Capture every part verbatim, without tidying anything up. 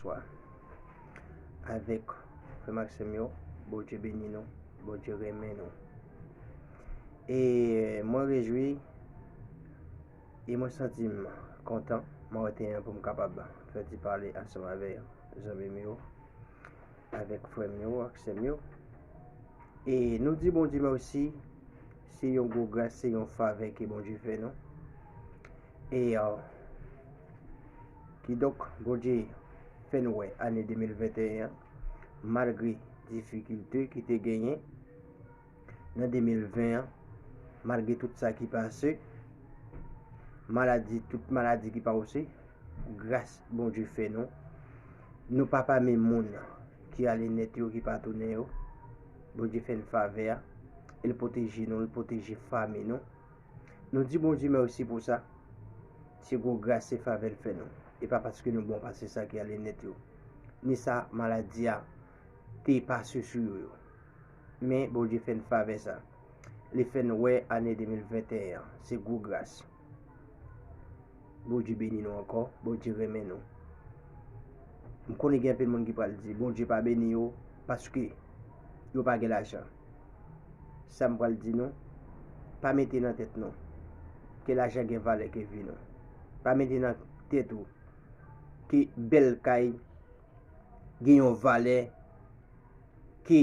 Bonswa. Avèk frè m ak sè m yo, Bondye beni nou, Bondye renmen nou. E mwen rejwi, e mwen santi m kontan, maten an pou m kapab fè ti pale ansanm avèk zanmi m yo, avèk frè m yo, ak sè m yo. E nou di Bondye mèsi, se yon gwo gras, se yon favè ke Bondye fè nou. E, a, kidonk, Bondye fè n wè ane de mil venteyen an, malgre difikilte ki te genyen nan de mil ven an, malgre tout sa ki pase, maladi, tout maladi ki pawose, gras Bondye fè nou. Nou pa pami moun ki ale nèt yo, ki pa tounen yo. Bondye fè n favè a, e l pwoteje nou, l pwoteje fanmi nou. Nou di Bondye mèsi pou sa. Se gwo gras, se favè l fè nou. E pa paske nou bon pase sa ki ale nèt yo, ni sa maladi a te pase sou yo yo. Men Bondye fè n favè sa. Li fè n wè ane de mil venteyen an. Se gwo gras. Bondye beni nou ankò. Bondye renmen nou. M konnen gen anpil moun ki pral di, Bondye pa beni yo paske yo pa gen lajan. Sa m pral di nou, pa mete nan tèt nou ke lajan gen valè ke vi nou. Pa mete nan tèt ou ke bèl kay gen yon valè ke,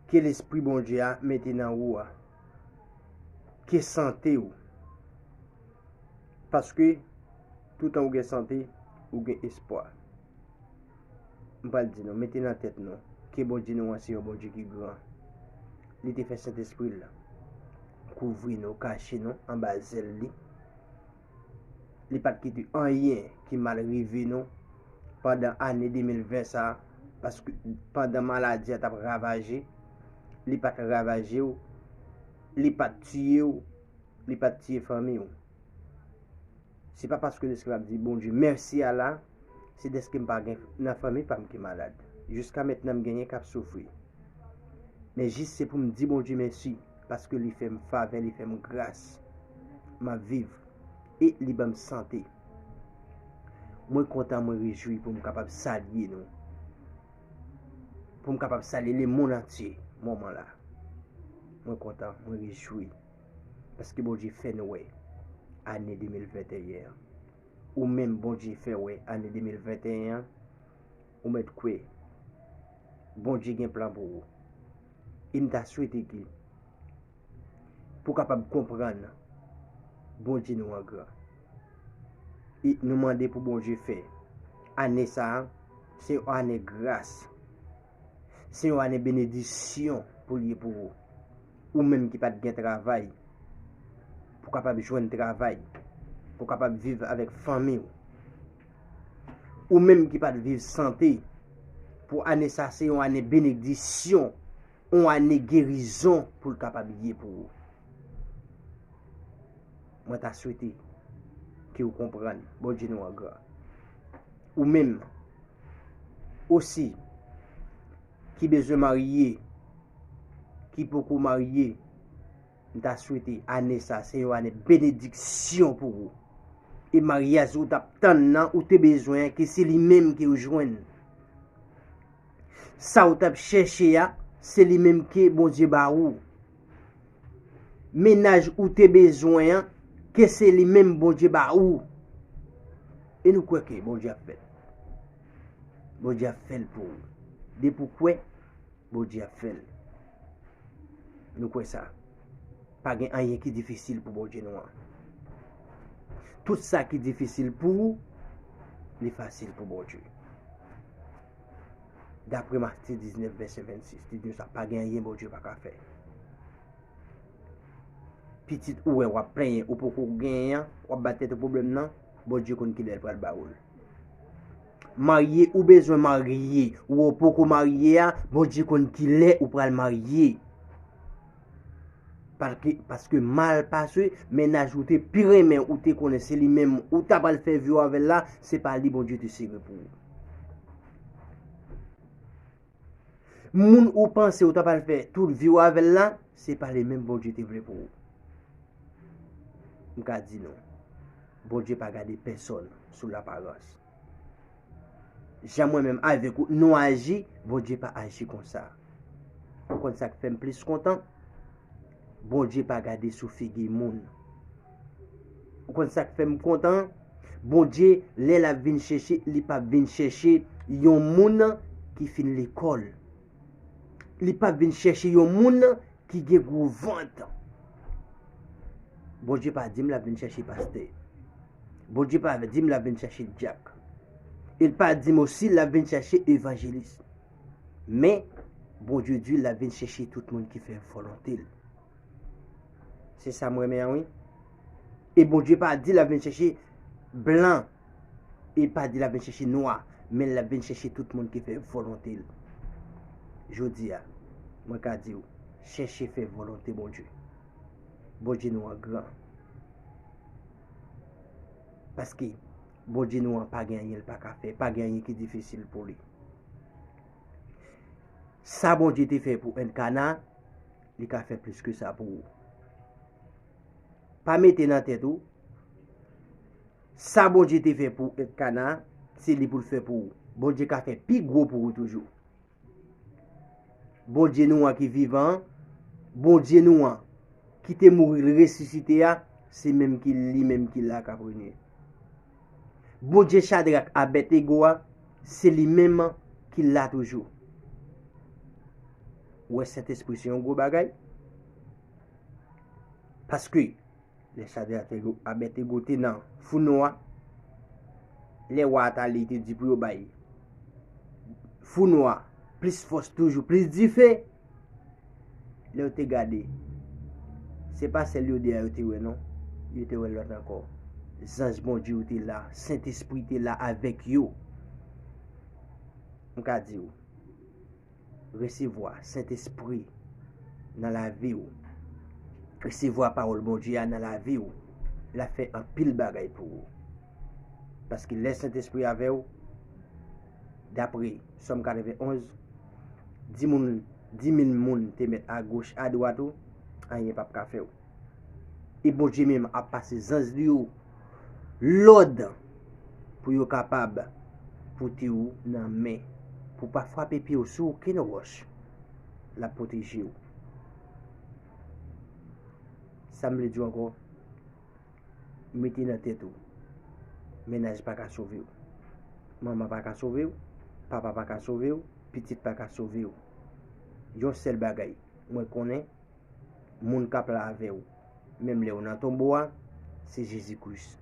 ke Lespri Bondye a mete nan ou a, ke sante w. Paske, toutan ou gen sante, ou gen espwa. M pral di nou, mete nan tèt nou ke Bondye nou an se yon Bondye ki gran. Li te fè Sentespri l kouvri nou, kache nou anba zèl li. Li pa t kite anyen ki mal rive nou pandan ane de mil ven sa a, paske pandan maladi a t ap ravaje, li pa t ravaje w, li pa t tiye w, li pa t tiye fanmi w. Se pa paske Lespri ap di Bondye mèsi a la, se dèske m pa gen nan fanmi pa m ki malad. Jiska mentnan m genyen k ap soufri. Men jis se pou m di Bondye mèsi, paske li fè m favè, li fè m gras. M ap viv e li ban m sante. Mwen kontan, mwen rejwi pou m kapab salye nou. Pou m kapab salye lemonn antye moman la. Mwen kontan, mwen rejwi. Paske Bondye fè n wè ane de mil venteyen an. Ou menm Bondye fè wè ane de mil venteyen an, ou mèt kwè Bondye gen plan pou ou. E m ta swete ke pou w kapab konprann Bondye nou an gran. E nou mande pou Bondye fè ane sa a, se yon ane gras. Se yon ane benediksyon pou l ye pou ou. Ou menm ki pa t gen travay, pou w kapab jwenn travay, pou w kapab viv avèk fanmi w. Ou menm ki pa t viv sante, pou ane sa se yon ane benediksyon, yon ane gerizon pou l kapab ye pou ou. Mwen ta swete ke w konprann Bondye nou an gran. Ou menm osi ki bezwen marye, ki poko marye, m ta swete ane sa se yon ane benediksyon pou ou. E maryaj ou t ap tann nan, ou te bezwen an, ke se li menm ke w jwenn. Sa w t ap chèche a, se li menm ke Bondye ba ou. Mennaj ou te bezwen an, ke se li menm Bondye ba ou. E nou kwè ke Bondye ap fè l. Bondye ap fè l pou ou. Depi w kwè, Bondye ap fè l. Nou kwè sa. Pa gen anyen ki difisil pou Bondye nou an. Tout sa ki difisil pou ou, li fasil pou Bondye. Daprè Matye diznèf, vèsè vennsis, li di nou sa, pa gen anyen Bondye pa ka fè. Pitit ou wè w ap plenyen, ou poko genyen an, w ap ba tèt ou pwoblèm nan, Bondye konn kilè l pral ba ou l. Marye ou bezwen marye, ou poko marye a, Bondye konn kilè ou pral marye. Paske, paske mal pase, mennaj ou te pi renmen, ou te konnen se li menm ou ta pral fè vi w avè l la, se pa li Bondye te sere pou ou. Moun ou panse ou ta pral fè tout vi w avè l la, se pa li menm Bondye te vle pou ou. M ka di nou, Bondye pa gade pèsonn sou laparans. Jan mwen menm avèk ou, nou aji, Bondye pa aji konsa. Ou konn sa k fè m plis kontan? Bondye pa gade sou figi moun. Ou konn sa k fè m kontan? Bondye, lè l ap vin chèche, li p ap vin chèche yon moun ki fin lekòl. Li p ap vin chèche yon moun ki gen gwo vant. Bondye pa di m l ap vin chèche pastè. Bondye pa di m l ap vin chèche dyak. E l pa di m osi l ap vin chèche evanjelis. Men, Bondye di l ap vin chèche tout moun ki fè volonte l. Se sa m renmen an, wi. E Bondye pa di l ap vin chèche blan. E pa di l ap vin chèche nwa. Men l ap vin chèche tout moun ki fè volonte l. Jodi a, mwen ka di w, chèche fè volonte Bondye. Bondye nou an gran. Paske Bondye nou an pa gen anyen l pa ka fè, pa gen anyen ki difisil pou li. Sa Bondye te fè pou Elkana, li ka fè plis ke sa pou ou. Pa mete nan tèt ou, sa Bondye te fè pou Elkana, se li pou l fè pou ou. Bondye ka fè pi gwo pou ou toujou. Bondye nou an ki vivan an, Bondye nou an ki te mouri, l resisite a, se menm ki li menm ki la k ap renye. Bondye Chadrak Abèdnego a, se li menm ki la toujou. Ou wè, Sentespri se yon gwo bagay. Paske lè Chadrak Abèdnego te nan fou nwa, lè wa a t ale, te di pou yo bay fou nwa plis fòs toujou, plis dife. Lè yo te gade, se pa sèl yo de a yo te wè, non. Yo te wè lòt ankò. Zanj Bondye yo te la, Sentespri te la avèk yo. M ka di w, resevwa Sentespri nan lavi w. Resevwa pawòl Bondye a nan lavi w. L ap fè anpil bagay pou ou. Paske lè Sentespri avè w, dapre Sòm katrevenn onz, di moun, di mil moun te mèt agoch, adwat ou, anyen p ap ka fè w. E Bondye menm ap pase zanj li yo lòd pou yo kapab pote w nan men, pou w pa frape pye w sou okenn wòch. L ap pwoteje w. Sa m vle di w ankò, mete nan tèt ou, mennaj pa ka sove w. Manman pa ka sove w, papa pa ka sove w, pitit pa ka sove w. Yon sèl bagay mwen konnen, moun k ap la avè w, menm lè w nan tonbo a, se Jezi Kris.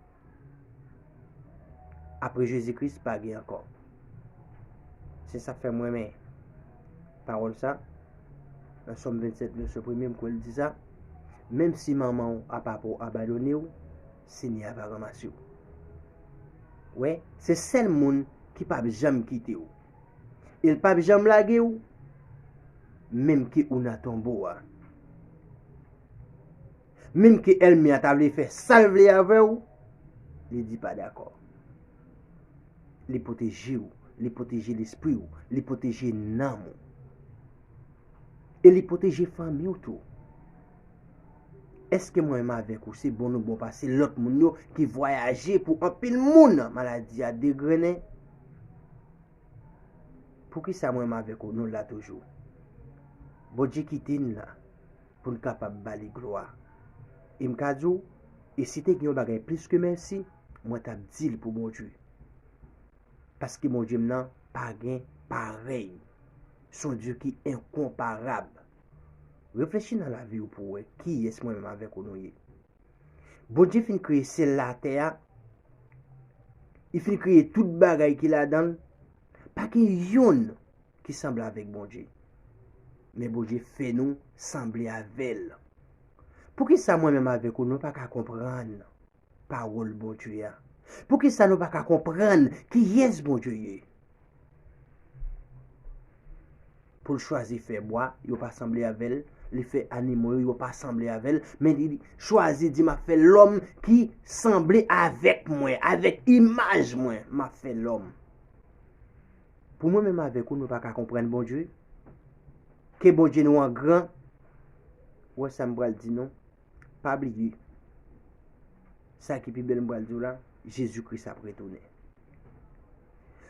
Apre Jezi Kris, pa gen ankò. Se sa k fè m renmen pawòl sa. Nan Sòm vennsèt, vèsè premye, m kwè l di sa. Menm si manman w a papa w abandone w, Senyè a va ranmase w. Wè, se sèl moun ki p ap janm kite w. E l p ap janm lage w, menm ke ou nan tonbo a. Menm ke ènmi an ta vle fè sa l vle avè w, li di pa dakò. Li pwoteje w, li pwoteje lespri w, li pwoteje nanm ou. E li pwoteje fanmi w tou. Èske mwen menm avèk ou se bon nou bon pase lòt moun yo ki vwayaje pou anpil moun maladi a degrennen? Poukisa mwen menm avèk ou nou la toujou? Bondye kite n la pou n kapab ba li glwa. E m ka di w, e si te gen yon bagay plis ke mèsi, mwen t ap di l pou Bondye. Paske Bondye m nan pa gen parèy. Se yon Dye ki enkonparab. Reflechi nan lavi w pou w wè kiyès mwen menm avèk ou nou ye. Bondye fin kreye syèl la, tè a. Li fin kreye tout bagay ki ladan l. Pa gen yonn ki sanble avèk Bondye. Men Bondye fè nou sanble avè l. Poukisa mwen menm avèk ou, nou pa ka konprann pawòl Bondye a? Poukisa nou pa ka konprann kiyès Bondye ye? Pou l chwazi fè bwa, yo pa sanble avè l. Li fè animo yo, yo pa sanble avè l. Men li chwazi di, "M ap fè lòm ki sanble avèk mwen, avèk imaj mwen, m ap fè lòm." Pou mwen menm avèk ou, nou pa ka konprann Bondye. Ke Bondye nou an gran. Ou wè sa m pral di nou? Pa bliye, sa ki pi bèl m pral di w la, Jezi Kris ap retounen.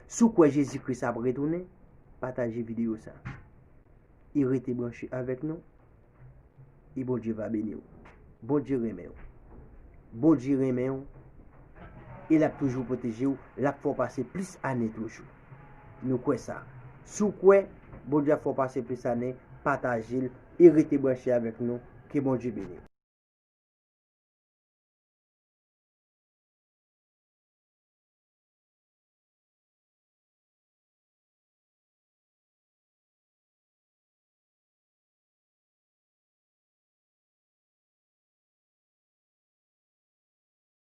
Si w kwè Jezi Kris ap retounen, pataje videyo sa. E rete branche avèk nou. E Bondye va beni w. Bondye renmen w. Bondye renmen w. E l ap toujou pwoteje w. L ap fè w pase plis ane toujou. Nou kwè sa. Si w kwè Bondye ap fè w pase plis ane, pataje l e rete branche avèk nou. Ke Bondye beni w.